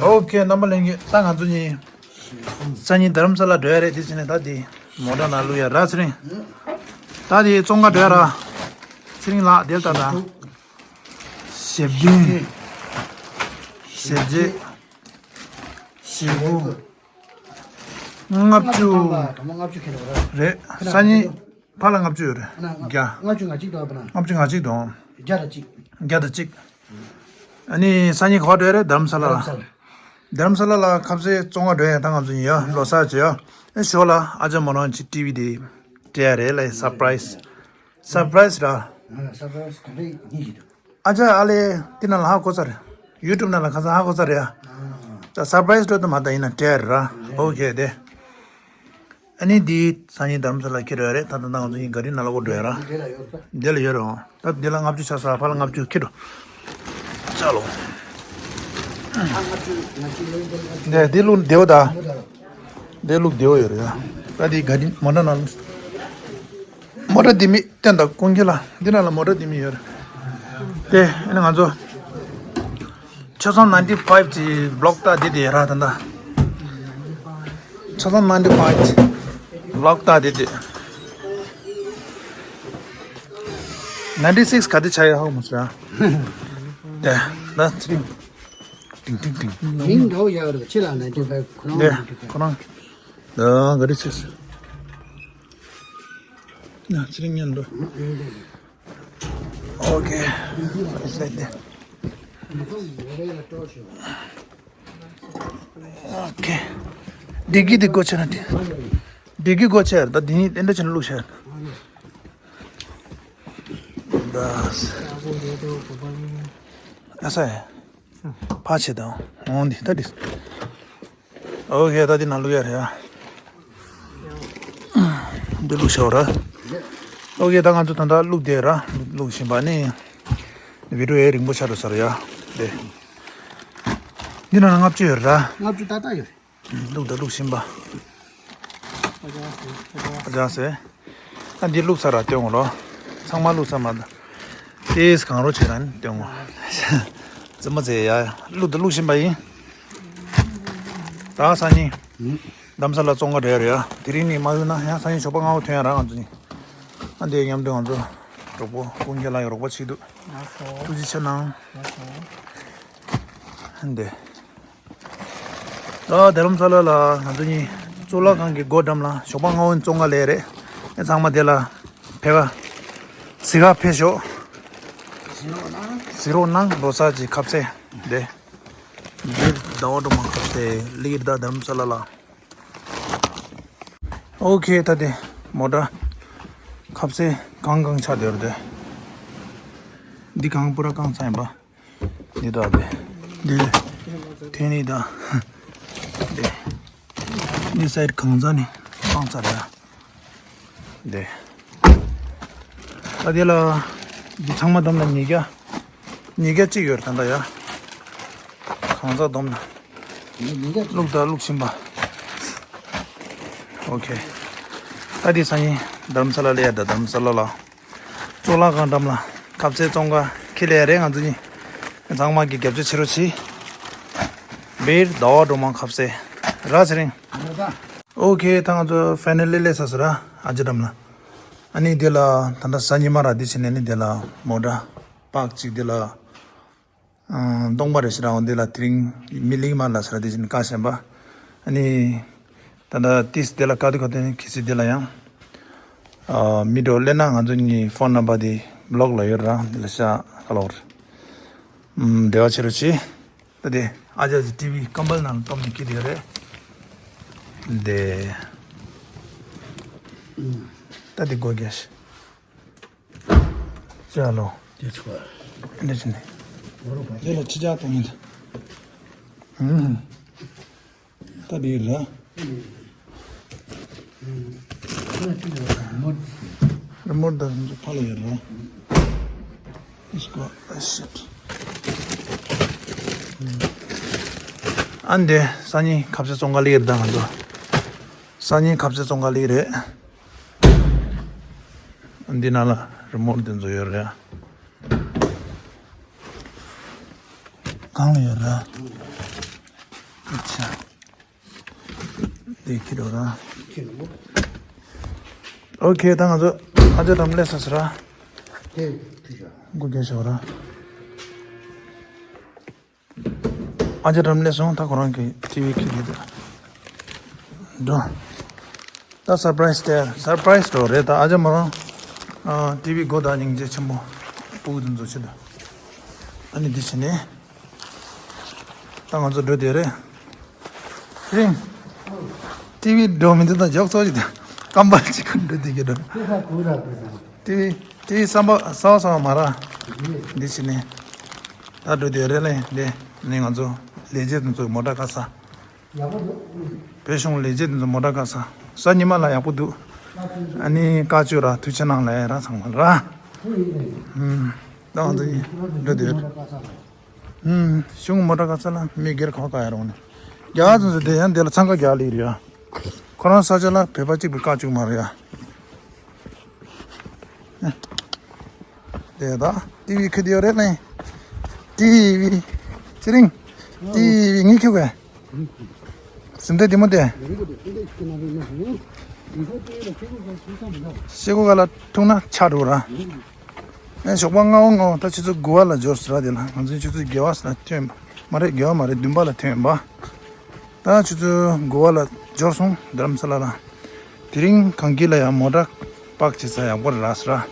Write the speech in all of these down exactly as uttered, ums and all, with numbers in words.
ཨོ་ཁེ། རྣམ་པ་ལྷན་རྒྱས། ད་ང་ཚོ་གཉིས་སང་ཉིན་རྡ་རམ་ས་ལ་འགྲོ་ཡ་རེད། དེ་བྱས་ནས་ད་དེ་མོ་ཊ་ནང་བླུག་ཡ་ར། ཚེ་རིང་། ད་དེ་བཙོན་ཁང་འགྲོ་ཡ་ར། ཚེ་རིང་ལགས། དེ་ལྟ་ད། ཞེ་བདུན། ཞེ་བརྒྱད། ཞེ་དགུ། ལྔ་བཅུ། རེད། སང་ཉིན་ཕར་ལ་ལྔ་བཅུ་ཡོད་རེད། བརྒྱ། ལྔ་བཅུ་ང་གཅིག་དང་། ལྔ་བཅུ་ང་གཅིག་དང་། བརྒྱ་དང་གཅིག་བརྒྱ་དང་གཅིག་ཨ་ནི་སང་ཉིན་ག་པར་འགྲོ་ཡ་རེད། རྡ་རམ་ས་ལ་ལ། རྡ་རམ་ས་ལ། རྡ་རམ་ས་ལ་ལ་ཁ་ཟས་བཙོང་ག་འགྲོ་ཡ། ད་ང་ཚོ་ཡིན་ཡ། ལོ་གསར་བྱེད་ཡ། ཨེ་ཞོགས་ལ་ཨ་ཅག་མོ་རང་གི་ཊི་ཝི་དེ་སྤྲད་ཡ་རེད་ལ། སར་པ་རའི་ཛི། སར་པ་རའི་ཛི་ར། ཨ། སར་པ་རའི་ཛི་ག་འདྲ་ཡིན་གྱི་འདུག་ཨ་ཅག་ཨ་ལེ་དེ་ནང་ལ་ཧ་གོ་ཚར། ཡུ་ཊུབ་ནང་ལ་ཁ་སང་ཧ་གོ་ཚར་ཡ། ཨ། ད་སར་པ་རའི་ཛི་སྤྲོད་དུ་མ་ད་ཡིན་ན་སྤྲད་ཡ་རེད་ར། ཨོ་ཁེ། དེ། ཨ་ནི་འདི་སང་ཉིན་རྡ་རམ་ས་ལ་འཁྱེར་ཡོད་རེད། ད་ལྟ་ང་ཚོ་གཉིས་ག་རི་ནང་ལ་འགྲོ་ཡོད་ར། འདི་ལ་ཡོད་རེད། འདི་ལ་ཡོད་རེད། ད་འདི་ལ་ལྔ་བཅུ་ཆགས་སོང་། ཕར་ལ་ལྔ་བཅུ་འཁྱེར་འགྲོ། ཅག་ལོ། འདི་འདི་བླུག་བདེ་བོ་ད། འདི་བླུག་བདེ་བོ་ཡོད་རེད་ཡ། ད་འདི་ག་རི་མོ་ཊ་ནང་། མོ་ཊ་ལྡེ་མིག་བསྟན་དང་ཀུན་མཁྱེན་ལགས། འདི་ནང་ལ་མོ་ཊ་ལྡེ་མིག་ཡོད་རེད། དེ་ཨ་ནི་ང་ཚོ་ཆ་ཚང་ནའིན་ཊི་ཕའིབ་ཀྱི་བི་ལོག་ད་འདི་དེ་ར། ད་ད་ཆ་ཚང་ནའིན་ཊི་ཕའིབ་ཀྱི་བི་ལོག་ད་འདི་དེ། ནའིན་ཊི་སིགས་ག་དེ་ཆགས་ཡོད་ཧ་གོ་མ་སོང་ཡ། དེ་ད་ཚེ་རིང་། ཏིང་ཏིང་ཏིང་། མིང་འདྲ་བོ་ཡོད་རེད། ཕྱི་ལ་ནའིན་ཊི་ཕའིབ། ཁོ་རང་དེ་ནའིན་ཊི་ཕའིབ། ཁོ་རང་། ད་ག་རི་ཆེ་སོང་། ན་ཚེ་རིང་ཉན་འགྲོ། ཨོ་ཁེ། It's like that. ཨོ་ཁེ། ཌི་ཀི་འདི་སྒོ་ཕྱེ་ན་དེ། ཌི་ཀི་སྒོ་ཕྱེ་ཡ། ད་འདི་གཉིས་དེ་འདྲ་བྱས་ནས་བླུགས་བཞག་ཡ། ད། ཨ་ས་ཡ། ཕར་ཕྱེ་དང་འོང་འདི་ད་འདི། ཨོ་ཁེ། ད་འདི་ནང་བླུག་ཡ་རེད་ཡ། འདི་བླུག་ཤོག་ར། ཨོ་ཁེ། ད་ང་ཚོ་ད་ལྟ་བླུག་བསྡད་ར། བླུག་བཞིན་པ་ནི། བི་ཌི་ཡོ་ཨེ་རིང་པོ་ཆགས་འགྲོ་ས་རེད་ཡ། དེ། འདི་ནང་ལ་ལྔ་བཅུ་ཡོད་ར། ལྔ་བཅུ་ཏག་ཏག་ཡོད། བླུག་ད་བླུག་བཞིན་པ། ཨ་ཅག་སེ། ཨ་འདི་བླུག་ཚར་ར་སྟོན་གོ་ལོ། ཚང་མ་བླུག་ཚར་མ་ད། དེས་གང་རོ་བྱེད་ར་ནི་སྟོན་གོ། རྫི་མ་ཚེ་ཡ། བླུག་ད་བླུག་བཞིན་པ་ཡིན། ད་སང་ཉིན་རྡ་རམ་ས་ལ་བཙོང་ག་འགྲོ་ཡ་རེད་ཡ། དེ་རིང་ནི་མ་ལུས་ན་ཡང་སང་ཉིན་ཞོགས་པ་སྔ་པོ་ཐོན་ཡ་ར། ང་ཚོ་གཉིས། ཨ་འདི་མཉམ་དུ་ང་ཚོ་གྲོགས་པོ་ཀུན་མཁྱེན་ལགས་ཀྱི་རོགས་པ་བྱེད་འདུག་ཐུགས་རྗེ་ཆེ་གནང་། ཨ་འདི། ད་རྡ་རམ་ས་ལ་ལ་ང་ཚོ་གཉིས་གཙུག་ལག་ཁང་གི་སྒོ་འགྲམ་ལ་ཞོགས་པ་སྔ་པོ་བཙོང་ག་སླེབས་རེད། ཨེ་ཚང་མ་དེ་ལ་ཕེབས་ག་གཟིགས་ག་ཕེབས་ཤོག་གཟིགས་རོགས་གནང་། ལོ་གསར་གྱི་ཁ་ཟས་དེ། འདིར་ཟླ་བ་སྒྲོལ་མ་ཁ་ཟས་ལིར་ད་རྡ་རམ་ས་ལ་ལ། ཨོ་ཁེ། ད་དེ་མོ་ཊ་ཁ་ཟས་གང་གང་ཆགས་བསྡད་ཡོད་རེད་དེ། འདི་གང་པུ་ར་གང་ཚང་ཡིན་པ། འདི་དག་དེ། འདི། དེ་ནི་དག་དེ། འདི་སའིཌ་གང་ཚང་ནི་གང་ཚང་རེད། དེ། ད་དེ་ལ། འདི་ཚང་མ་བསྡོམས་ན་ཉིས་བརྒྱ། ཉིས་བརྒྱ་གཅིག་ཡོད་རེད་ད་ལྟ་ཡ། གང་ཚང་བསྡོམས་ན། བླུག་དང་བླུག་བཞིན་པ། ཨོ་ཁེ། ད་དེ་སང་ཉིན་རྡ་རམ་ས་ལ་སླེབས་ཡ། ད་རྡ་རམ་ས་ལ་ལ། གཙུག་ལག་ཁང་འགྲམ་ལ་ཁ་ཟས་བཙོང་ག་ཁྱེར་སླེབས་ཡ་རེད་ང་ཚོ་གཉིས། ཚང་མ་གི་རྒྱབ་སྐྱོར་བྱེད་རོགས་གྱིས། བིར་ཟླ་བ་སྒྲོལ་མ་ཁ་ཟས་ར་ཚེ་རིང་། ཨོ་ཁེ། ད་ང་ཚོ་ཕའི་ནལ་ལི་སླེབས་ཚར་སོང་ར། ཨ་ཅག་འགྲམ་ལ། ཨ་ནི་དེ་ལ་ད་ལྟ་གཟའ་ཉི་མ་ར། དེ་བྱས་ནས་ནི་དེ་ལ་མོ་ཊ་པཱག་ཅིག་དེ་ལ། ཨང་། སྟོང་པ་རེ་ཞིག་རང་འདི་ལ་དེ་རིང་མི་ལིང་མ་ལ་ཟེར་དེ་བཞིན་བཀའ་གཞན་པ། ཨ་ནི། ད་ལྟ་ཏིས་དེ་ལ་བཀའ་དུ་ཁ་དེ་ནི་ཁི་སི་དེ་ལ་ཡང་། ཨ། མི་འགྲོ་སླེབས་ན་ང་ཚོ་གཉིས་ཕོན་ནམ་བར་དེ་བི་ལོག་ལ་ཡོད་ར། འདི་ལ་ཤ་ཁ་ལོར། ཨམ། འབྲེལ་བ་བྱེད་རོགས་གྱིས། ད་དེ་ཨ་ཅག་གི་ཊི་ཝི་ཀམ་བལ་ནང་ལ་སྟོབས་ནས་སྐྱིད་དེ་རེད། དེ། ད་དེ་སྒོ་རྒྱག་ཤིག་ཅི་ཨ་ལོ། དེ་ཚོ། འདི་ཅི་ནི། ངོ་རོ་བ། དེ་ལ་ཕྱི་རྒྱག་གཏོང་ཡིན་ད། ཧུམ། ད་དེ་ར། རི་མོ་ཊི་ད་ཕ་ལ་ཡོད་ར། Let's go. Shit. ཨ་འདི་སང་ཉིན་ཁ་ཟས་བཙོང་ག་སླེབས་ཡོད་རེད་ད་ང་ཚོ། སང་ཉིན་ཁ་ཟས་བཙོང་ག་སླེབས་ཡོད་རེད། འདི་ནང་ལ་རི་མོ་ཊི་འདི་ཚོ་ཡོད་རེད། གང་ལ་ཡོད་རེད། ཨ་ཆ། དེ་ཁྱེར་རོགས་ར། ཁྱེར་རོགས། ཨོ་ཁེ། ད་ང་ཚོ་ཨ་ཅག་འགྲམ་སླེབས་ས་ཟེར་ར། དེ་ཁྱེར་རོགས། སྒུག་རྒྱུ་ཞོག་ར། ཨ་ཅག་འགྲམ་སླེབས་སོང་། ད་ཁོ་རང་གི་ཊི་ཝི་ཁྱེར་གྱི་འདུག་འགྲོ། ད་སར་པ་རའི་སི་དེ། སར་པ་རའི་སི་འགྲོ་རེད། ད་ཨ་ཅག་མོ་རང་ཨ་ཊི་ཝི་སྒོ་དང་སྙིང་རྗེ་ཆེན་པོ་སྤུ་གུ་དེ་ཚོ་ཆེད་དུ། ཨ་ནི་འདི་བྱས་ནས། ད་ང་ཚོ་འགྲོ་བསྡད་རེད། དེ་རིང་ཊི་ཝི་འགྲོ་མི་འདུག་ད་མགྱོགས་ཚོར་གྱི་འདུག་རྐང་པ་གཅིག་ཁར་འགྲོ་བསྡད་ཀྱི་འགྲོ། དེ་ཁ་གུ་ར་གུ་ཟེར། ཊི་ཝི་ཊི་ཝི་བསམ་པ་གསར་པ་གསར་པ་མ་ར། འདི་བྱས་ནས། ད་འགྲོ་བསྡད་རེད་ལེ། འདི་ནི་ང་ཚོ་ལས་བྱེད་དེ་ཚོ་མོ་ཊ་ཁ་ས། ཡག་པོ་འདུག་བོད་གཞུང་ལས་བྱེད་དེ་ཚོ་མོ་ཊ་ཁ་ས། གཟའ་ཉི་མ་ལ་ཡག་པོ་འདུག་ཨ་ནི་བཀའ་ཆོས་ར་ཐུགས་ཆེ་གནང་ལ་ཡ་ར་ཚང་མ་ར། ཨུམ། ད་ང་ཚོ་ཡིན་འགྲོ་དེ། ཨུམ། གཞུང་མོ་ཊ་ཁ་ས་ལ། ཨུམ། གཞུང་མོ་ཊ་ཁ་ས་ལ་མི་སྒེར་ཁོ་ག་ཡ་རུང་ནས། རྒྱ་ཚོ་ཚོ་དེ་ཡང་དེ་ལ་འཚང་ཁ་རྒྱག་ལེ་རེད་ཡ། ཁོ་རང་ས་ཆ་ལ་བོད་པ་གཅིག་པུ་བཀའ་བཅུག་མ་རེད་ཡ། དེ་ད་ཊི་ཝི་ཁྱེར་དེ་ཡོད་རེད་ལེ། ཊི་ཝི། ཚེ་རིང་། ཊི་ཝི་ངས་ཁྱེར་བས། སེམས་ཁྲལ་དེ་མོ་དེ། ཤེལ་སྒོ་ག་ལ་ཐུག་ན་ཆག་འགྲོ་ར། ཨེ་ཞོགས་པ་སྔ་བོ་སྔ་བོ་ད་ཆུ་ཚོད་དགུ་པ་ལ་འབྱོར་ཟེར་ར། དེ་ལ་ང་ཚོའི་ཆུ་ཚོད་བརྒྱད་པ་ཟེར་ན་ཐོན་པ་མ་རེད། བརྒྱད་པ་མ་རེད། བདུན་པ་ལ་ཐོན་པ། ད་ཆུ་ཚོད་དགུ་པ་ལ་འབྱོར་སོང་རྡ་རམ་ས་ལ་ལ། དེ་རིང་གངས་སྐྱིད་ལ་ཡང་མོ་ཊ་པག་བྱེད་ས་ཡག་པོ་རེད་ར་ཟེར་ར།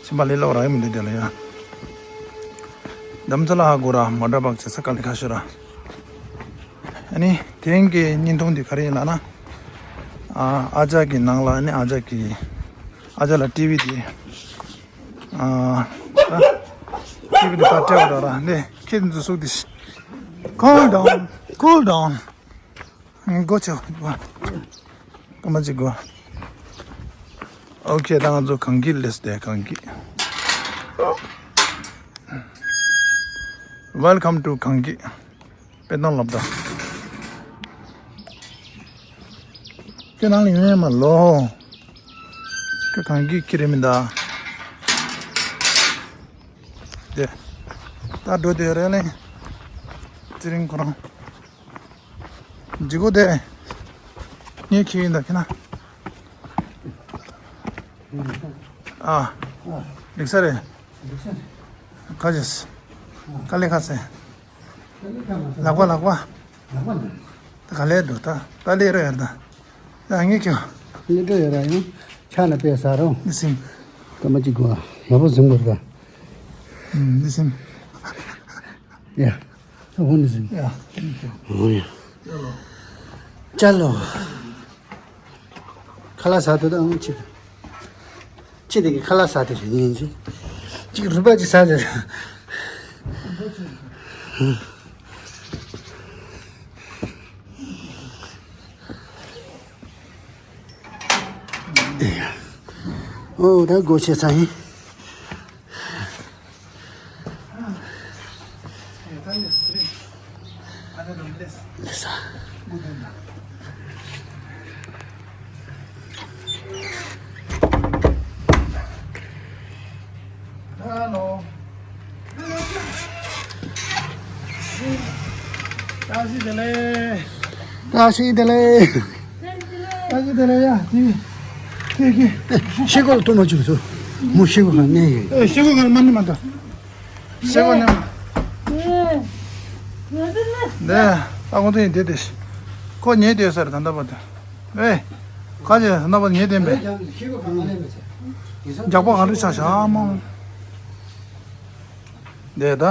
ཕྱིན་པ་ལས་སླ་པོ་རག་གི་མི་འདུག་དེ་ལ་ཡ། རྡ་རམ་ས་ལ་ཧ་གོ་ར། མོ་ཊ་པག་བྱེད་ས་དཀའ་ལས་ཁག་ཤོས་ར། ཨ་ནི་དེ་རིང་གི་བརྙན་ཐུང་འདི་ག་རེ་ཡིན་ལབ་ན། ཨ་ཨ་ཅག་གི་ནང་ལ་ཨ་ནི་ཨ་ཅག་གི་ཨ་ཅག་ལ་ཊི་ཝི་དེ། ཨ་ཊི་ཝི་དེ་ཕར་སྤྲད་པ་ར་ར། ནས་ཁྱེད་ཚོ་ཟུག་དེ། Cool down, cool down. སྒོ་ཕྱེ། སྐར་མ་གཅིག་སྒོ། ཨོ་ཁེ། ད་ང་ཚོ་གངས་སྐྱིད་སླེབས་ཏེ། གངས་སྐྱིད། Welcome to གངས་སྐྱིད། དཔེ་གཏོང་ལབ་ད། ཁྱོད་ནང་ལ་ཡོང་ཡ་མ་ལོ། ཁྱོད་གངས་སྐྱིད་ཁྱི་རེད་མི་འདའ། དེ། ད་འགྲོ་དེ་རེད་ལེ། ཚེ་རིང་ཁོ་རང་། འཇིགས་གོ་དེ། ངས་ཁྱི་ཡིན་ད་ཁྱི་ན། ཨ། ལེགས་ས་རེད། ཁ་ཅེས། དཀའ་ལས་ཁག་སེ། ལག་པ་ལག་པ། ད་ག་ལས་འགྲོ་ད། ད་ལས་རོ་ཡར་ད། ད་ངས་ཁྱི། ལས་འགྲོ་ཡོད་ར་ཡང་། ཆ་ལ་དཔེ་ཟ་རོ། འདི་སིམ། སྐར་མ་གཅིག་གོ། ཡག་པོ་ཟིན་དགོས་ར། འདི་སིམ། ཡ། ད་འོ་འདི་སིམ། ཡ། འོ་ཡ། ཅ་ལོ། ཁ་ལག་ཟ་དུས་ད་འོ་ཅི། ཅི་དེ་གི་ཁ་ལག་ཟ་དེ་རེད་ཡིན་ཅི། ཅིག་རུས་པ་ཅིག་ཟ་དེ་རེད། ཨོ་ད་སྒོ་ཕྱེ་ས་ཡིན། ལེ་ས། ཧ་ལོ། བཀྲ་ཤིས་བདེ་ལེགས། བཀྲ་ཤིས་བདེ་ལེགས། བཀྲ་ཤིས་བདེ་ལེགས་ཡ། དེ་དེ་གི། ཤེལ་སྒོ་ལ་ཐུག་མ་བཅུག་སོ། མོ་ཤེལ་སྒོ་ག་ནས་ཡིན། ཨེ་ཤེལ་སྒོ་ག་མ་ནི་མ་ད། ཤེལ་སྒོ་ནས་མ། ནས་ད་ཁོང་ཚོ་ཡིན་དེ་དེ། ཁོ་ཉལ་དེ་ཟེར་ད་ལྟ་བར་དུ། ཨེ། ཁ་ཅེ་ད་ལྟ་བར་ཉལ་དེ་མེད། རྒྱག་པ་གང་འདྲ་ཆགས་ཤག་མོ། དེ་ད།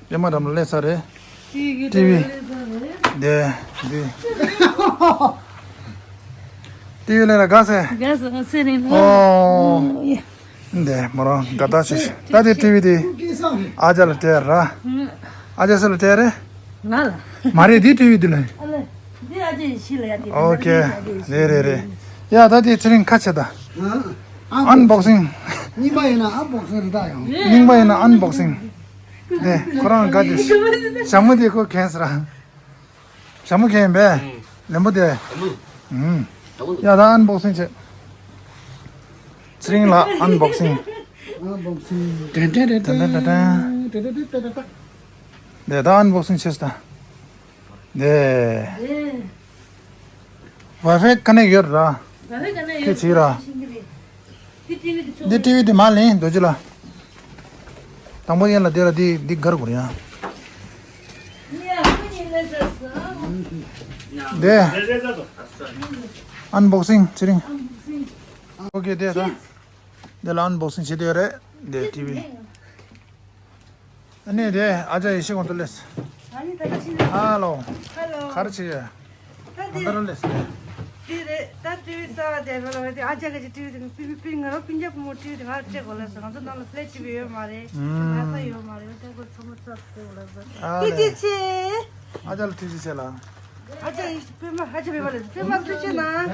པད་མ་འགྲམ་ལ་སླེབས་ཚར་རེད། ཊི་ཝི། དེ། དེ། ཊི་ཝི་ལ་ལ་དགའ་སེ། དགའ་སེ་ང་ཚེ་རིང་ལ། ཨོ། ཨོ་ཡ། འདི་མོ་རང་དགའ་ཐག་ཆོད། ད་དེ་ཊི་ཝི་དེ་ཨ་ཅག་ལ་སྤྲད་ར། ཨ་ཅག་སུ་ལ་སྤྲད་རེད། ང་ལ། མ་རེད། དེ་ཊི་ཝི་དེ་ལ། ཨ་ལེ། འདི་ཨ་ཅག་ཡི་ཤི་ལ་ཡ་དེ། ཨོ་ཁེ། རེད་རེད་རེད། ཡ་ད་དེ་ཚེ་རིང་ཁ་ཆེ་ད། ཨན་བོག་སིང་། རྙིང་པ་ཡིན་ན་ཨན་བོག་སིང་རེད་ད་ཡང་། རྙིང་པ་ཡིན་ན་ཨན་བོག་སིང་། དེ་ཁོ་རང་དགའ་དེ། ཞྭ་མོ་དེ་ཁོ་གན་ཟེར་ར། ཞྭ་མོ་གན་ཡིན་པས། ལེན་པོ་དེ། ཨུམ། ཡ་ད་ཨན་བོག་སིང་བྱེད། ཚེ་རིང་ལགས་ཨན་བོག་སིང་། ཨན་བོག་སིང་། ཏན་ཏན་ཏན་ཏན། ཏན་ཏན་ཏན་ཏན། དེ་ད་ཨན་བོག་སིང་བྱེད་ད། ནས། ཝའི་ཕའི་ཀ་ནེག་ཡོད་ར། ཝའི་ཕའི་ཀ་ནེག་ཡོད་ཁྱེད་བྱེད་ར། འདི་ཊི་ཝི་འདི་མ་ལེན་རྡོ་རྗེ་ལ། དང་པོ་ཡན་ལ་དེ་ལ་འདི་འདི་གར་དགོས་ར་ཡ། འདི། ཨན་བོག་སིང་ཚེ་རིང་། ཨོ་ཀེ་དེ་ད། འདི་ལ་ཨན་བོག་སིང་བྱེད་དེ་རེད། འདི་ཊི་ཝི། ཨ་ནི་དེ་ཨ་ཅག་ཡེ་ཤེས་ཁོང་ཚོ་སླེབས། ཨ་ནི་ད་ལྟ་ཕྱིན་ནས། ཧ་ལོ། ཧ་ལོ། ག་རེ་བྱེད་ཡ། ད་ག་འདི་འདྲ་སླེབས་སོང་། དེ་རེད། ད་ཊི་ཝི་གསར་པ་དེ་ལ་བ་དེ་ཨ་ཅག་གི་ཊི་ཝི་དེ་པི་པི་པི་ང་རང་སྤུན་ཀྱག་བུ་མོ་ཊི་ཝི་དེ་ང་ལ་སྤྲད་དགོས་ལབ་སོང་། ང་ཚོ་ནང་ལ་ཕི་ལེཊ་ཊི་ཝི་ཡོད་མ་རེད། ང་ཚོ་ཡོད་མ་རེད། ད་ཁོ་ཚང་མ་ཚར་སྤྲད་དགོས་ལབ་སོང་། ཨ་ཐུགས་རྗེ་ཆེ། ཨ་ཅག་ལ་ཐུགས་རྗེ་ཆེ་ལ། ཨ་ཅག་ཡེ་ཤེས་པད་མ། ཨ་ཅག་པད་མ་ལ་པད་མ་ཐུགས་རྗེ་ཆེ་གནང་།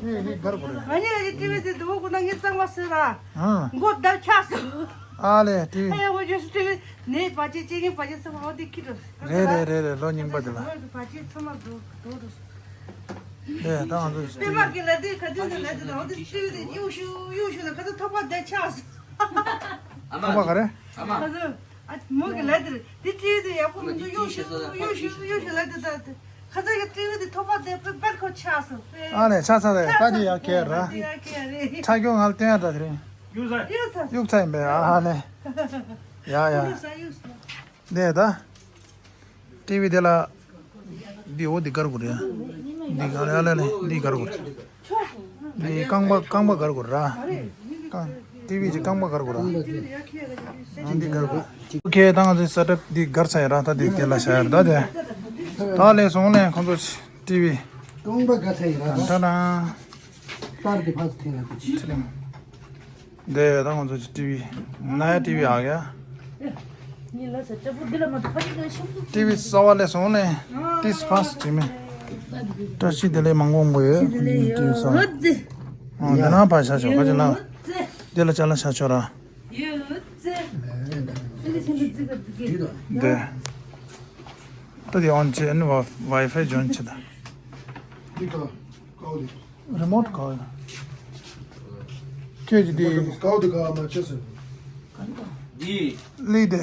ངས་ངས་གར་གོ་རེད། ང་གཉིས་ཀྱི་ཊི་ཝི་དེ་འདུག་གོ་ན་ངས་གཙང་མ་བཟོས་ལ། ཨང་། མགོ་བརྡབ་ཆགས་སོང་། ཨ་ལས་ཊི་ཨ་ཝི། ཡ་ཝ་ཇོས་ཊི་ཝི་ནས་བ་ཅེ་ཅེ་ངས་བ་ཅེ་སོང་། ཨོ་དེ་ཁྱི་འགྲོ། རེད་རེད་རེད་རེད། ལོ་རྙིང་པ་དེ་ལ། བ་ཅེ་ཚང་མ་འགྲོ་འགྲོ་འགྲོ། རེད། ད་ང་ཚོ་པད་མ་གི་ལ་དེ་ག་དུས་ནས་ལ་དེ་ལ་ཨོ་དེ་ཊི་ཝི་དེ་གཡུག་ཤུ་གཡུག་ཤུ་ལ་ཁ་ཚ་ཐོག་པ་བརྡབ་ཆགས་སོང་། ཨ་མ། ཁ་པ་ག་རེ། ཨ་མ། ཁ་ཚ། ཨ། མོ་གི་ལབ་དེར་དེ་ཊི་ཝི་དེ་ཡག་པོ་མི་འདུག་གཡུག་ཤུ་གཡུག་ཤུ་གཡུག་ཤུ་ལབ་དེ་ད་དེ། ཁ་ཚ་གི་ཊི་ཝི་དེ་ཐོག་པ་དེ་པད་པད་ཁོ་ཆགས་སོང་། ཨ་ནས་ཆགས་ཚར་རེད། ད་དེ་ཡག་གེ་ར། དེ་ཡག་གེ་རེད། ཆགས་སྐྱོ་ང་ལ་བསྟན་ཡག་ད་དེ་རིང་། གཡུག་ཚར། གཡུག་ཚར་ཡིན་པས། ཨ་ནས། ཡ་ཡ། གཡུག་ཚར་གཡུག་ཚར། ནས་ད། ཊི་ཝི་དེ་ལ། འདི་འོ་འདི་དཀར་པོ་རེད། འདི་ག་ལ་ལ་ལ་འདི་དཀར་པོ་རེད། འདི་རྐང་པ་རྐང་པ་དཀར་པོ་ར། རྐང་། ཊི་ཝི་གི་རྐང་པ་དཀར་པོ་ར། འདི་དཀར་པོ། ཨོ་ཁེ། ད་ང་ཚོའི་སེ་ཊབ་འདི་དཀར་ཚར་ཡིན་ར། ད་འདི་དེ་ལ་བཞག་ཡ་རེད། ད་དེ། ད་ལས་སོང་ནས་ཁོང་ཚོ་ཊི་ཝི། རྐང་པ་དཀར་ཚར་ཡིན་ར། ད་ད་ད། ལྟར་གྱི་ཕ་སི་ཐེ་ལ་ཀི་ཆི། འདི་ད་ང་ཚོ་ཊི་ཝི། ན་ཡ་ཊི་ཝི་ཨ་ག་ཡ། ཊི་ཝི་གསར་པ་སླེབས་སོང་ནས། ཏིས་ཕ་སི་ཇི་མེ། བཀྲ་ཤིས་བདེ་ལེགས་མང་པོ་མང་པོ་ཡོད། ཊི་ཝི་གསར་པ། ཨ། འདི་ན་ཕ་ཤ་ཆོག་ག་ཅི་ན། འདི་ལ་ཅ་ལག་ཤ་ཆོག་ར། འདི། ད་འདི་ཨོན་བྱེད། ཨ་ནི་ཝའི་ཕའི་ཇོན་བྱེད་ད། རི་མོ་ཊི་ག་བ་ཡིན། ཁྱོད་ཀྱིས་དེ། ཀའོ་དེ་ག་མ་ཆེ་སོ། འདི། ལི་དེ།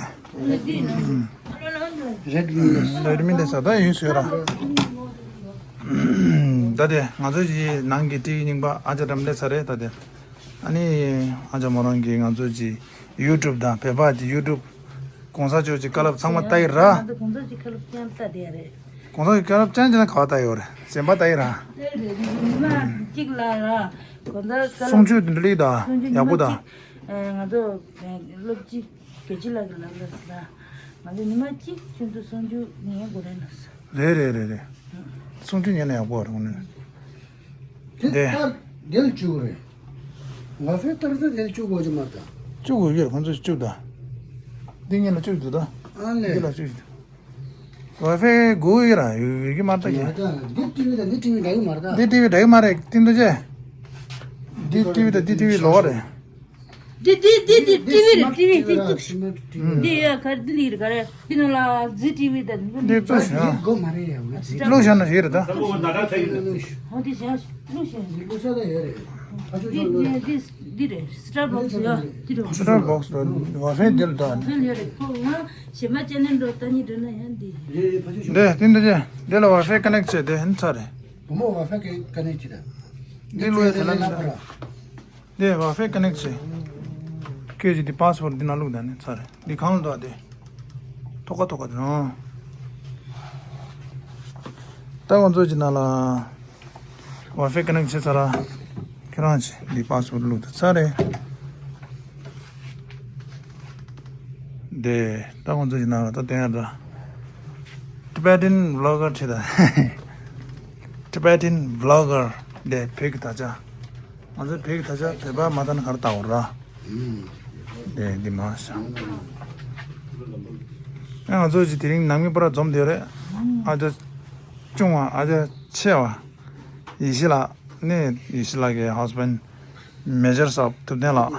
རེད་མི་རེད། རེད་མི་དེ་ས་ད་ཡིན་ཟེར་ར། ད་དེ་ང་ཚོ་གི་ནང་གི་ཊི་ཝི་རྙིང་པ་ཨ་ཅག་འགྲམ་སླེབས་ཚར་རེད། ད་དེ། ཨ་ནི་ཨ་ཅག་མོ་རང་གིས་ང་ཚོ་གི་ཡུ་ཊུབ་དང་བོད་པ་གི་ཡུ་ཊུབ། གོང་ས་མཆོག་གི་བཀའ་སློབ་ཚང་མ་ལྟ་ཡི་ར། ང་ཚོ་གོང་ས་མཆོག་གི་བཀའ་སློབ་ཅན་ལྟ་དེ་རེད། གོང་ས་མཆོག་གི་བཀའ་སློབ་ཅན་ཅན་ག་བ་ལྟ་ཡོད་རེད། གཞན་པ་ལྟ་ཡི་ར། ལྟ་ཡི་རེད། ཉི་མ་གཅིག་ལ་ར། གོང་ས་བཀའ་སློབ། གསུང་ཆོས་འདི་འདྲ་ཡི་ད། གསུང་ཆོས་ཡག་པོ་ད། ཉི་མ་གཅིག་ང་ཚོ་སློབ་སྤྱི་དགེ་བཅུ་ལགས་ཀྱི་ལམ་ལ་ཟེར་ན། ང་ཚོ་ཉི་མ་གཅིག་ཁྱོད་ཚོ་གསུང་ཆོས་ཉན་དགོས་རེད་ལབ་སོང་། རེད་རེད་རེད་རེད། གསུང་ཆོས་ཉན་ན་ཡག་པོ་རེད་ངོ་ནས། དེ་དེ། ལྟར་དེ་ལ་བཅུག་རེད། ཝའི་ཕའི་ལྟར་ད་དེ་ལ་བཅུག་དགོས་ཀྱི་མ་རེད་ད། བཅུག་དགོས་ཀྱི་རེད། ཁོང་ཚོས་བཅུག་ད། འདི་གཉིས་ལ་བཅུག་འདུག་ད། ཨ་ལས། འདི་ལ་བཅུག་འདུག་ཝའི་ཕའི་དགོས་ཀྱི་ར་ཡོད་ཀྱི་མ་རེད་ད་ཡིན། ད་འདི་ཊི་ཝི་ད་འདི་ཊི་ཝི་འདྲ་གི་མ་རེད་ད། འདི་ཊི་ཝི་འདྲ་གི་མ་རེད། ཏིན་ཏོ་ཅེ། འདི་ཊི་ཝི་ད་འདི་ཊི་ཝི་ལོགས་རེད། འདི་འདི་འདི་འདི་ཊི་ཝི་རེད། ཊི་ཝི་འདི་བཙུགས། འདི་ཡ་ག་རེ་འདི་ལ་ཡིན་རེད་ག་རེ། འདི་ནང་ལ་ཟི་ཊི་ཝི་དང་འདི་འདི་བཙུགས་ཤག་འདི་དགོས་མ་རེད་ཡ། ཝེ་ཊི་ཝི། བླུགས་བཞག་ན་ཞིག་རེད་ད། ཧོ་འདི་བཞག་བླུགས་བཞག་འདི་བླུགས་ས་ད་ཡོད་རེད། ཕ་ཆོས་འདི་ཆོས་འདི་འདི་འདི་རེད། སི་ཊར་བོག་སི་ཡ་འདི་རེད། སི་ཊར་བོག་སི་རེད། ཝའི་ཕའི་འདི་ལ་ད། ཝའི་ཕའི་ལ་ཡོད་རེད། ཁོ་ང་གཞན་པ་ཅན་ནས་འགྲོ་ད་ནི་འགྲོ་ན་ཡང་འདི། རེད་རེད། ཕ་ཆོས་ཆོས་འདི་འདི་འདི་འདི་ལ་ཝའི་ཕའི་ཀ་ནེག་བྱས་དེ་ཧན་ཚར་རེད། བུ་མོ་ཝའི་ཕའི་ཀ་ནེག་བྱས་ད། འདི་བླུགས་ཡ་དེ་ལ་འདི་ལ་ལ་ཕ་ར། དེ་ཝའི་ཕའི་ཀ་ནེག་བྱས། ཁྱོད་ཀྱིས་དེ་པ་སི་ཝར་ཌི་འདི་ནང་བླུགས་ད་ནི་ཚར་རེད། འདི་གང་ལ་འདུག་ཨ་དེ། ཐོག་ཁ་ཐོག་ཁ་དེ་རང་། ད་ང་ཚོ་གྱི་ནང་ལ་ཝའི་ཕའི་ཀ་ནེག་བྱས་ཚར་ར། ཁྱོད་རང་གྱིས་འདི་པ་སི་ཝར་ཌི་བླུགས་ད་ཚར་རེད། དེ་ད་ང་ཚོ་གྱི་ནང་ལ་ད་དེ་ཡང་འདྲ། Tibetan vlogger བྱས་ད། Tibetan vlogger དེ་བོད་ཀྱི་དར་ཆ། ང་ཚོའི་བོད་ཀྱི་དར་ཆ་བོད་པ་མ་ལྟ་ན་ག་རེ་ལྟ་འོ་ར། དེ་འདི་མ་བྱ། ཨ་ང་ཚོ་ཅིག་དེ་རིང་ནང་མི་པོ་ར་འཛོམས་བསྡད་རེད། ཨ་ཅག་ཆུང་བ། ཨ་ཅག་ཆེ་བ། ཡེ་ཤེས་ལགས་ནི་ཡེ་ཤེས་ལགས་ཀྱི་ཧས་བྷེན་ཌི་མེ་ཇར་སབ་ཐུབ་བསྟན་ལགས།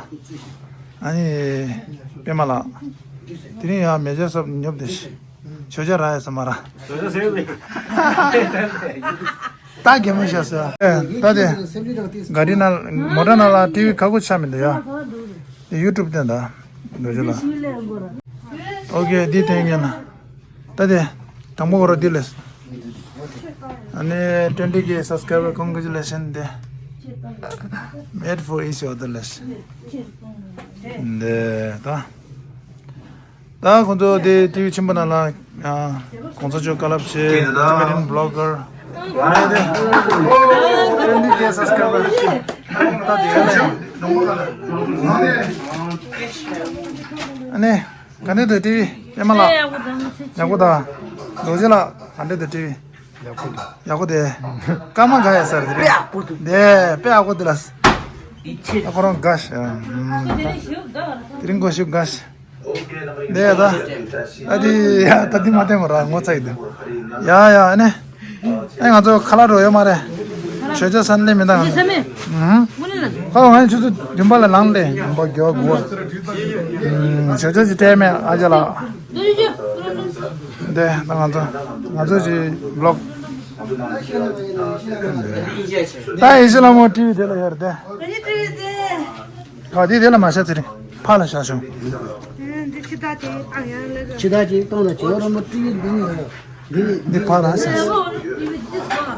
ཨ་ནི་པད་མ་ལགས། དེ་རིང་ཡང་མེ་ཇར་སབ་ཉོབ་བསྡད་ཤག་ཞོ་ཇ་རག་ཡ་ས་མ་ར། ད་གད་མོ་ཤོར་སོང་། ད་དེ་ག་རི་ནང་མོ་ཊ་ནང་ལ་ཊི་ཝི་ཁ་ཁུ་ཆགས་མི་འདུག་ཡ། དེ་ཡུ་ཊུབ་བསྟན་ད། འདུག་ཅི་ལ། ཨོ་ཀེ་འདི་བསྟན་ཉན་ན། ད་དེ་དང་པོ་གོ་ར་འདི་ལས། ཨ་ནི་twenty K subscriber congratulation དེ། Made for each other ལས། འདི་ད། ད་ཁོང་ཚོ་དེ་ཊི་ཝི་ཆེན་པོ་ནང་ལ་ཡང་གོང་ས་མཆོག་བཀའ་སློབ་ཆེ། Tibetan blogger དེ་twenty K subscriber ད་དེ་ཡོད་ལ་ཡང་། ཨ་ནི་ག་འདྲ་འདུག་ཊི་ཝི་པད་མ་ལགས། ཡག་པོ་ད། རྡོ་རྗེ་ལགས་ག་འདྲ་འདུག་ཊི་ཝི། ཡག་པོ་འདུག་ཡག་པོ་དེ། སྐར་མ་དགའ་ཡ་ས་རེད་དེ། དཔེ་ཡག་པོ་འདུག་དེ་དཔེ་ཡག་པོ་འདུག་ལགས། ཨ་ཁོ་རང་དགའ་ཤག་དེ་རིང་གོ་ཤུགས་དགའ་ཤག་དེ་ད། ཨ་དེ་ཡ་ད་དེ་མ་བསྟན་པ་ར་ངོ་ཚ་ཡི་འདུག་ཡ་ཡ་ཨ་ནི། ཨེ་ང་ཚོ་ཁ་ལག་འགྲོ་ཡོད་མ་རེད། ཞོ་ཇ་ས་ནས་མི་འདང་། ཨུ་ཧུམ། ཁ་ང་ཆུ་ཚོད་བདུན་པ་ལ་ལངས་ཏེ་བདུན་པ་དགུ་པ། ཞོ་ཇ་ཅིག་སྤྲད་མེད་ཨ་ཅག་ལགས། དེ་ད་ང་ཚོ་ང་ཚོ་ཅིག་བི་ལོག་ད་ཡེ་ཤེས་ལྷ་མོ་ཊི་ཝི་དེ་ལ་ཡོད་རེད་དེ། ག་དེ་དེ་ལ་མ་བཞག་ཚེ་རིང་ཕར་ལ་བཞག་ཤོག་འདི་ཕྱི་ཟླ་དེ་བཏང་ཡང་ལེ་ལོ། ཕྱི་ཟླ་དེ་བཏང་ལ་བྱེད་རོགས་མོ་ཊི་ཝི་འདི་ནི་འདི་ནི་འདི་ཕར་ལ་བཞག་འདི་འདི་ཐོག་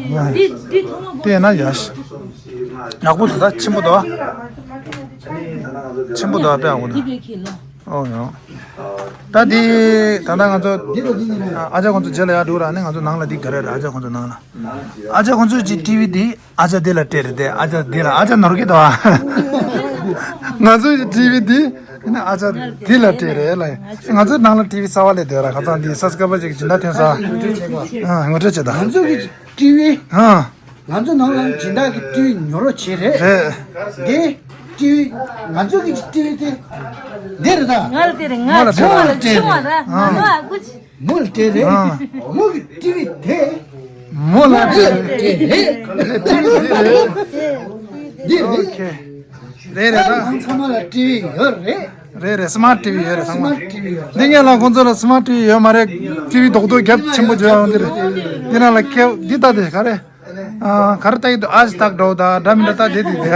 མ་དེ་ན་ཡ་ཤི་ཡག་པོ་འདུག་ད་ཆེན་པོ་འདུག་ཆེན་པོ་འདུག་དཔེ་ཡག་པོ་འདུག་འདི་བེད་ཁྱེར་ལོ། ཨོ་ཡོ། ད་འདི་ད་ལྟ་ང་ཚོ་འདི་རུ་འདི་ནི་རེད། ཨ་ཅག་ཁོང་ཚོ་རྗེས་ལ་ཡར་འགྲོ་ར་ནི་ང་ཚོ་ནང་ལ་འདི་ག་རེ་རེད། ཨ་ཅག་ཁོང་ཚོ་ནང་ལ། ཨ་ཅག་ཁོང་ཚོ་གི་ཊི་ཝི་འདི་ཨ་ཅག་འདི་ལ་སྤྲད་རེད་དེ། ཨ་ཅག་འདི་ལ་ཨ་ཅག་ནོར་གི་འདུག་ཨ། ང་ཚོ་གི་ཊི་ཝི་འདི་ཨ་ཅག་འདི་ལ་སྤྲད་རེད་ལ། ང་ཚོ་ནང་ལ་ཊི་ཝི་གསར་པ་སླེབས་བསྡད་ར། ཁ་སང་འདི་སབ་སི་ཀ་རའི་བར་ཅིག་སྦྱིན་བདག་ཐོན་ས། ཨ་ངོ་སྤྲོད་བྱེད་ད། ང་ཚོ་གི་ཊི་ཝི་ཨ། ང་ཚོ་ནང་ལ་སྦྱིན་བདག་གི་ཊི་ཝི་ཉོ་རོགས་བྱེད་རེད། རེད། འདི་ཊི་ཝི་ང་ཚོ་གི་ཊི་ཝི་དེ་འདི་རེད་ད། ང་ལ་དེ་རེད། ང་ང་ལ་ཆུང་བ་ལ་དེ་ཆུང་བ་རེད། ར་ང་ཨ་ནི་ཨ་ཁུ་ཆི། མོ་ལ་སྤྲད་རེད། ཨ། མོ་གི་ཊི་ཝི་དེ། མོ་ལ་སྤྲད་རེད། འདི་རེད། ཨོ་ཁེ། རེད་རེད་ད། ང་ཚང་མ་ལ་ཊི་ཝི་ཡོད་རེད། རེད་རེད། སི་མཱར་ཊི་ཝི་ཡོད་རེད་ཚང་མ། སི་མཱར་ཊི་ཝི་ཡོད་རེད། འདི་ངས་ལ་ཁོང་ཚོ་ལ་སི་མཱར་ཊི་ཝི་ཡོད་མ་རེད། ཊི་ཝི་རྡོག་རྡོག་རྒྱབ་ཆེན་པོ་བྱོས་ཡོང་འདི་རེད། འདི་ནང་ལ་ཁེབ་འདི་ལྟ་དེ་ག་རེད། ཨ་ག་རེ་ལྟ་ཡི་འདུག་ཨ་ཅི་ཏག་འགྲོ་ད་འདྲ་མི་འདྲ་ལྟ་དེ་དེ་རེད་ཡ།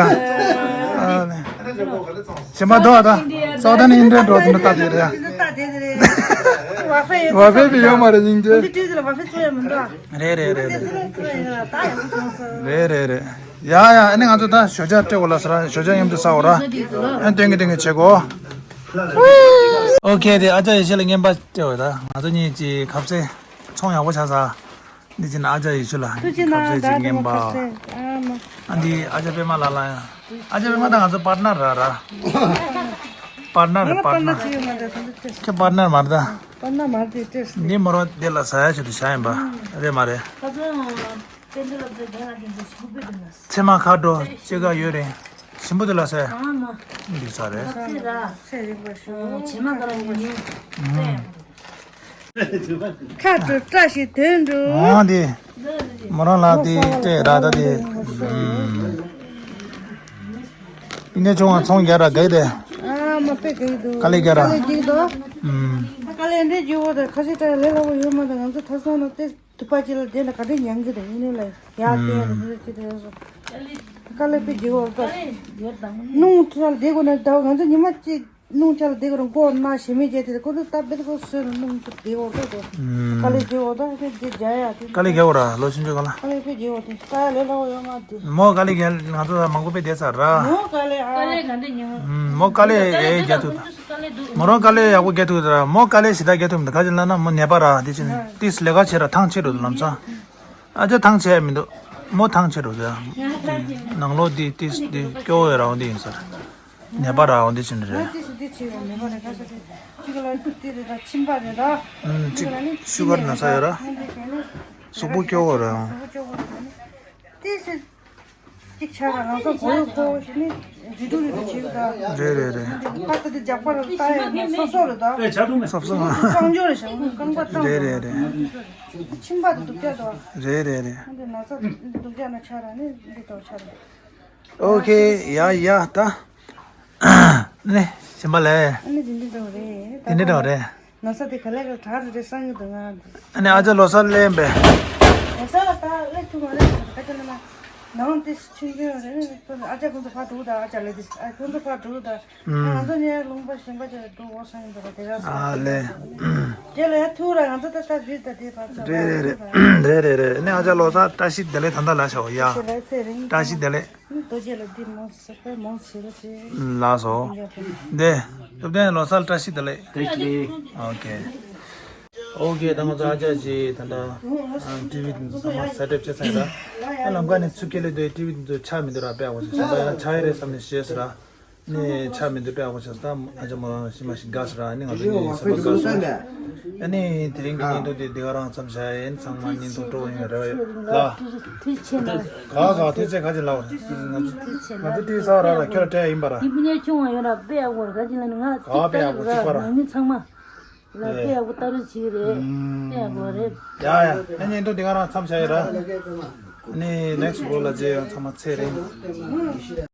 ཨ་ནི། གཞན་པ་འདུག་ཨ་ད། སོ་ད་ནི་ཨིན་འདྲ་འགྲོ་དེ་འདྲ་ལྟ་དེ་རེད་ཡ། བ་ཧྥེ་ཡོད་བ་ཧྥེ་བི་ཡོད་མ་རེད་སྙིང་རྗེ། འདི་ཊི་ཝི་ལ་བ་ཧྥེ་ཚོ་ཡ་མི་འདུག་རེད་རེད་རེད་རེད། ད་ཡ་ཚོ་སོང་། རེད་རེད་རེད། ཡ་ཡ་ཨ་ནི་ང་ཚོ་ད་ཞོ་ཇ་སྤྲད་གོ་ལ་ཟེར་ར། ཞོ་ཇ་མཉམ་དུ་ཟ་འོ་ར། ཨ་སྟོན་གི་སྟོན་གི་བྱེད་གོ། ཨོ་ཁེ་དེ་ཨ་ཅག་ཡེ་ཤེས་ལ་རྔན་པ་སྤྲད་འོ་ད། ང་ཚོ་གཉིས་ཀྱི་ཁ་ཟས་ཚོང་ཡག་པོ་ཆགས་ས། འདི་ཅི་ན་ཨ་ཅག་ཡེ་ཤེས་ལ་ཐུགས་རྗེ་གནང་། ཁ་ཟས་ཅིག་རྔན་པ། ཨ་འདི་ཨ་ཅག་པད་མ་ལགས་ལ་ཡང་། ཨ་ཅག་པད་མ་དང་ང་ཚོ་པར་ནར་ར་ར། པར་ནར་རེད་པར་ནར། ཁྱེད་པར་ནར་མ་རེད་ད། པར་ནར་མ་རེད་དེ། འདི་མོ་རང་འདི་ལ་ཟ་ཡ་ཆེད་དུ་བཞག་ཡིན་པ་རེད་མ་རེད། ཚེ་མ་ཁ་དྲོ་ཅི་ག་ཡོད་རེད། ཞིམ་པོ་འདུག་ལ་ཟེར། འདི་ས་རེད། ཁ་དྲོ་བཀྲ་ཤིས་དོན་འགྲུབ། འོང་དེ། མོ་རང་ལགས་དེ་སྤྲད་ར་ད་དེ། ཨིན་ནས་ཆུང་བ་ཚོང་རྒྱག་ར་གས་དེ། ཨ་མ་དཔེ་གས་འདུག་དཀའ་ལས་རྒྱག་ར། དཀའ་ལས་རྒྱག་འདུག་དཀའ་ལས་འདི་རྒྱུ་བོ་དང་ཁ་ཤས་ཀྱང་ལས་སླ་པོ་ཡོད་མ་རེད། ང་ཚོ་ཐ་སང་ན་ཏེ། དུ་པ་ཅི་ལ་དེ་ན་ག་དེ་ཉང་གི་རེད། ཡིན་ནི་ལ་ཡ་དེ་ཡ་རེད་མི་རེད་ཅི་དེ་རེད་སོ། དཀའ་ལས་དཔེ་རྒྱག་འོ་ད། སྣུམ་ཚ་ལ་དེ་གོ་ན་ད་ང་ཚོ་ཉི་མ་གཅིག་སྣུམ་ཚ་ལ་དེ་གོ་ར་མགོ་ན་ཞེ་མེད་རྒྱ་དེ་ཁོ་ཚོ་ད་བེད་ཁོ་སོས་ན་སྣུམ་ཚ་དེ་འོ་ད་དེ། དཀའ་ལས་རྒྱག་འོ་ད་དེ་དེ་རྒྱ་ཡ་དེ། དཀའ་ལས་རྒྱག་འོ་ར་ལོ་ཆུང་ཆུང་ག་ལ། དཀའ་ལས་དཔེ་རྒྱག་འོ་དེ་དཀའ་ལས་ལ་འོ་ཡོད་མ་དེ། མོ་དཀའ་ལས་རྒྱག་ང་ཚོ་ད་མང་པོ་དཔེ་བསྡད་ཚར་ར། མོ་དཀའ་ལས་ཨ། དཀའ་ལས་ག་འདྲ་ཉོ། མོ་དཀའ་ལས་ཨེ་རྒྱག་ཐུབ་ད། མོ་རང་དཀའ་ལས་ཡག་པོ་རྒྱག་ཐུབ་ད་ར། མོ་དཀའ་ལས་ཞེ་དྲག་རྒྱག་ཐུབ་མི་འདུག་ག་ཅི་ལབ་ན་མོ་ནད་པ་ར་དེ་ཅི་ནས་ཏིས་ལས་ཀ་བྱེད་ར་ཐང་ཆད་འགྲོ་འདུག་ལམ་སང་། ཨ་ཅག་ཐང་ཆད་མི་འདུག་མོ་ཐང་ཆད་འགྲོ་འདུག་ནང་ལོགས་འདི་ཏིས་འདི་སྐྱོ་བོ་ཡོད་ར་འོ་འདི་ཡིན་ཟེར། ནད་པ་ར་འོ་འདི་ཅི་ནས་རེད། ཏིས་འདི་ཆེ་བ་ནད་པ་རེད་ག་ས་རེད། གཅིག་ལ་ཏི་རེད་ད་ཕྱིན་པ་རེད་ད། ཨུམ་གཅིག་ཤུ་གར་ན་ས་ཡོད་ར། གཟུགས་པོ་སྐྱོ་བོ་ར། གཟུགས་པོ་སྐྱོ་བོ་ར་ནི། ཏིས། གཅིག་ཆ་ར་ལང་ཚོ་གོ་ཡོད་གོ་ཞིག་ནི་འདི་དུ་རེད་དུ་བྱེད་ད། རེད་རེད་རེད། ད་ད་དེ་རྒྱག་པ་ར་ལྟ་ཡ་ན་སོ་སོ་རེད་ད། སོབ་སོབ་གཙང་སྦྱོར་རེད་ཤག་རྐང་པ་བཏང་། རེད་རེད་རེད། ཕྱིན་པ་དེ་སྡུག་ཅག་ད། རེད་རེད་རེད། འདི་ན་ཚ་སྡུག་ཅག་ན་ཆ་ར་ནི་འདི་ཏོ་ཆ་ར། ཨོ་ཁེ་ཡ་ཡ་ད། ནི་ཞིམ་པ་ལས། ཨ་ནི་འདི་འདྲ་རེད། འདི་འདྲ་རེད། ན་ཚ་དེ་ག་ལེ་ག་གྲག་རེ་རེ་སང་གི་འདུག་ང་། ཨ་ནི་ཨ་ཅག་ལོ་གསར་ལེན་པས། ལོ་གསར་ལ་ད་ལེ་ཐུ་མ་ལེ་ད་ཁ་ཅ་ལ་ན། ནང་དེ་ཆུང་ཆུང་རེད། ཨ་ཅག་ཁོང་ཚོ་ཕར་འགྲོ་ད། ཨ་ཅག་ལ་དེ་ཨ་ཁོང་ཚོ་ཕར་འགྲོ་ད། ཨ་ང་ཚོ་ནས་ལུང་པ་གཞན་པ་ཅིག་ལ་འགྲོ་འོ་སང་ཡིན་པ་ར། དེ་ག་ས་ཨ་ལེ། རྗེས་ལ་ཡ་ཐུག་ར། ང་ཚོ་ད་ལྟ་བུད་ད། དེ་ཕར་ཚ་རེད་རེད་རེད། རེད་རེད་རེད། ནས་ཨ་ཅག་ལོ་གསར་བཀྲ་ཤིས་བདེ་ལེགས། ད་ལྟ་ལ་ཤོག་ཡ། ཚེ་ལ་ཚེ་རིང་། བཀྲ་ཤིས་བདེ་ལེགས། རྡོ་རྗེ་ལ་འདི་མོ་ཟེར་པས་མོ་ཟེར་རོ་ཟེར། ལགས་སོ། འདི། སྐྱབས་ལྡན་ལོ་གསར་བཀྲ་ཤིས་བདེ་ལེགས། བཀྲ་ཤིས་བདེ་ལེགས། ཨོ་ཀེ། ཨོ་ཀེ། ད་ང་ཚོ་ཨ་ཅག་ཅིག་ད་ལྟ་ཊི་ཝི་དེ་ཚོ་ཚང་མ་གསལ་འདེབས་བྱས་ཚར་ཡིན་ད། ཨ་ལམ་ཁ་ནས་ཚུར་སྐྱེལ་ལེ་དུས་ཊི་ཝི་དེ་ཚོ་ཆགས་མི་འདུག་ར། དཔེ་ཡག་པོ་བྱས། གཞན་པ་ཡང་ཆགས་ཡ་རེད་བསམ་ནས་བཤད་ཟེར་ར། ནས་ཆགས་མི་འདུག་དཔེ་ཡག་པོ་བྱས་ད། ཨ་ཅག་མོ་རང་ཤི་མ་ཤི་དགའ་ཟེར་ར། ཨ་ནི་ང་ཚོ་གཉིས་ཟ་མ་དགའ་སོང་། ཨ་ནི་དེ་རིང་གི་བརྙན་ཐུང་དེ་འདི་ག་རང་མཚམས་བཞག་ཡིན། ཚང་མ་བརྙན་ཐུང་སྤྲོ་བོ་ཡོང་བའི་རེ་བ་ཡོད་ལ། ཐུགས་རྗེ་ཆེ་གནང་། ག་ག་ཐུགས་རྗེ་ཆེ་ག་ཅི་ལབ། ང་ཚོ་ང་ཚོ་ཊི་ཝི་ཟ་ར་ལ་ཁྱོད་ལ་སྤྲད་ཡིན་པ་ར། ཡིན་པ་ནས་ཆུང་བ་ཡོད་ར། དཔེ་ཡག་པོ་ར། ག་ཅི་ལབ་ནི་ང་ཚོ་ག་དཔེ་ཡག་པོ་གཅིག་པ་ར། ནང་མི་ཚང་མ་ལ་དཔེ་ཡག་པོ་ལྟ་རུ་བྱེད་ཀྱི་རེད། དཔེ་ཡག་པོ་རེད། ཡ་ཡ། ཨ་བརྙན་ཐུང་འདི་ག་རང་མཚམས་བཞག་ཡིན་ར། ཨ་ནི་ནེག་སི་ཊི་བི་ལོག་ལ་མཇལ་ཡོང་། ཚང་མ་ཚེ་རིང་།